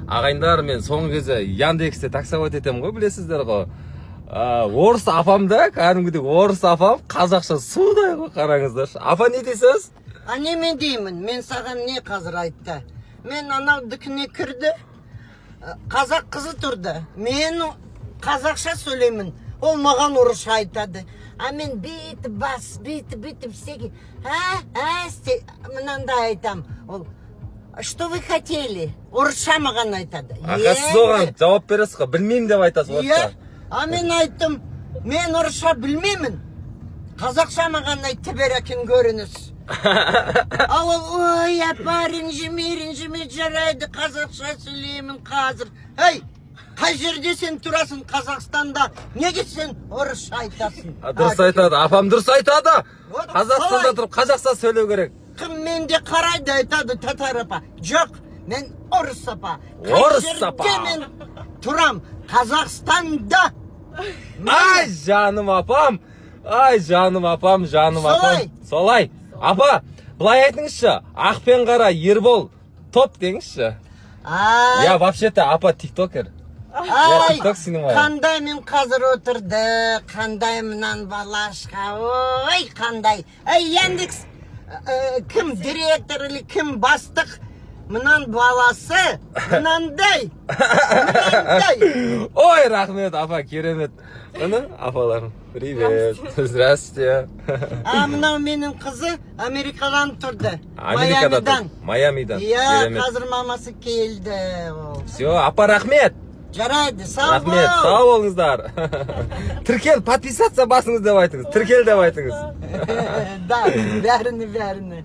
Ағайындар, мен соңғы кезде Яндексте таксовать етемін ғой, білесіздер ғой. Орыс апам да, кәдімгідей орыс апам, қазақша судай ғой, қараңыздаршы. Апа, не дейсіз? А не мен деймін, мен саған не қазір айтты. Мен анау дүкіне кірді, қазақ қызы тұрды. Мен қазақша сөйлеймін, ол маған орысша айтады. А мен бүйтіп бас, бүйтіп бүйтіп істеген, а, істе, мынандай айтам. Ол: «Что вы хотели?» Орысша маған айтады. Аға, сіз оған жауап бересіз ғой, білмеймін деп айтасыз Иә, орысша. А мен айттым, мен орысша білмеймін. Қазақша маған айтты бер екен, көрініс. Ал ол: «Ой, апа, ренжіме, ренжіме, жарайды, қазақша сөйлеймін қазір». Ей, қай жерде сен тұрасың Қазақстанда? Неге сен орысша айтасың? Дұрыс айтады, апам дұрыс айтады. Вот Қазақстанда солай. тұрып қазақша сөйлеу керек. Кім менде қарайды, айтады: «Татар апа». Жоқ, мен орыс апа. Қай Орыс жерде апа. мен тұрам? Қазақстанда. Ай, жаным апам. Ай, жаным апам, жаным апам. Солай. Солай. Апа, былай айтыңызшы, ақ пен қара Ербол топ деңізші. Ай, Я вообще-то, апа, тиктокер. Я ай, тикток снимаю. Қандай мен қазір отырды, қандай мынан балашқа, ой, қандай. Ай, Яндекс, кім директор или кім бастық, мынан баласы, мынандай, мынандай. Ой, рахмет, апа, керемет. Міне, апаларым. Привет. Здравствуйте. А мынау менің қызы Америкадан тұрды. Америкада Майамидан. тұр. Майамидан. Иә, Керемет. қазір мамасы келді. Ол. Все, апа, рахмет. Жарайды, сау Рахмет, бол. Сау болыңыздар. Тіркел, подписаться басыңыз деп айтыңыз. Тіркел деп айтыңыз. Да, бәріні, бәріні.